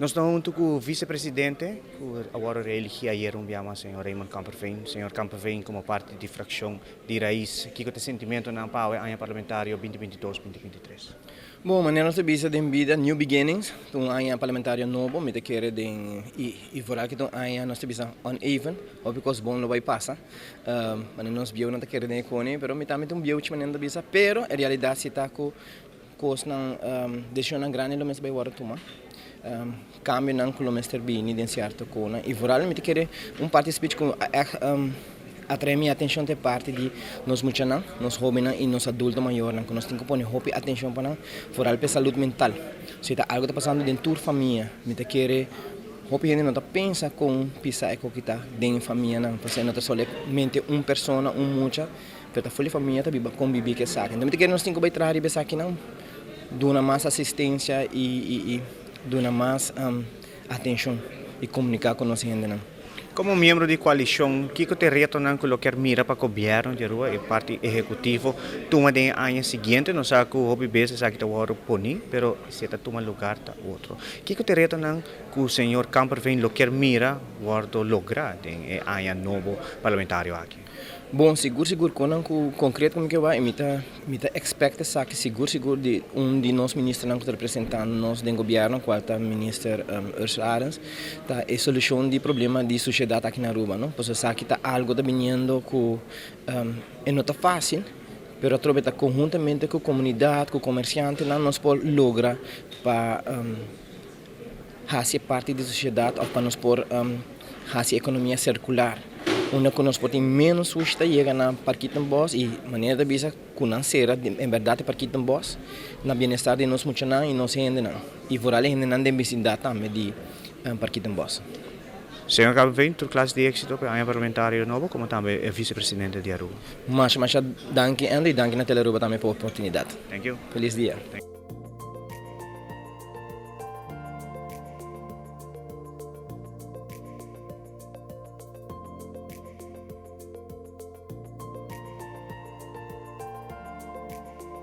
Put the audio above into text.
Nos ta hunto cu vicepresidente, cu a wordo reeligi ayer un bia mas, señor Raymond Kamperveen. Señor Kamperveen, como parti di fraccion di Raiz, kico ta e sentimentonan pa awe aña parlamentario 2022-2023? Bon, manera nos ta bisa den bida, new beginnings, ta un aña parlamentario nobo, mi ta kere den y vooral cu ta un aña nos ta bisa uneven, hopi cos bon lo bay pasa, manera nos bieunan ta kere den e coni, pero mi tambe ta un bieuchi manera nos ta bisa, pero e realidad si ta cu cosnan, decisionnan grandi lo mester bay wordo tuma, cambionan cu lo mester bini den cierto conan y vooral mi ta kere un parti speech cu a echt atrae mi atencion ta e parti di nos muchanan, nos hobennan y nos adulto mayornan cu nos tin cu pone hopi atencion pa nan, vooral pa e salud mental. Si ta algo ta pasando den tur famia, mi ta kere hopi hende no ta pensa con pisa e koki ta den e famianan, pasobra no ta solamente un persona, un mucha, pero ta ful e famia ta biba conbibi cu esaki. Enton mi ta kere nos tin cu bay traha riba esakinan, duna mas asistencia y duna mas atencion y comunica cu nos hendenan. Como miembro di coalicion, kico ta e retonan cu lo kier mira pa gobierno di Aruba, e parti ehecutivo, tuma den e aña siguiente? Nos sa cu hopi bes esaki ta wordo poni, pero si e ta tuma lugar ta otro. Kico ta e retonan cu señor Kamperveen lo kier mira wordo logra den e aña nobo parlamentario aki? Bon, sigur sigur konan ku konkret ku mi ke wak i mi ta mi ta expect esaki sigur sigur di un di nos ministernan ku ta representando nos den gobierno kual ta minister Ursula Arends ta e solushon di problema di sushedat aki na Aruba no pasobra esaki ta algo ta biniendo ku e no ta fasil pero atrobe ta konhuntamente ku komunidat ku komersiantenan nos por logra pa hasi e parti di sosiedat òf pa nos por hasi ekonomia sirkular unda ku nos por tin ménos sushi ta yega na Parkietenbos i manera ta bisa ku nan sera en bèrdat e Parkietenbos na bienestar di nos muchanan i nos hendenan i vooral e hendenan den bisindat tambe di Parkietenbos. Señor Calvin, tur klas di éksito pa e aña parlamentario nobo komo tambe e visepresidente di Aruba. Masha masha danki Andry i danki na Telearuba tambe pa e oportunidat. Thank you. Felis dia.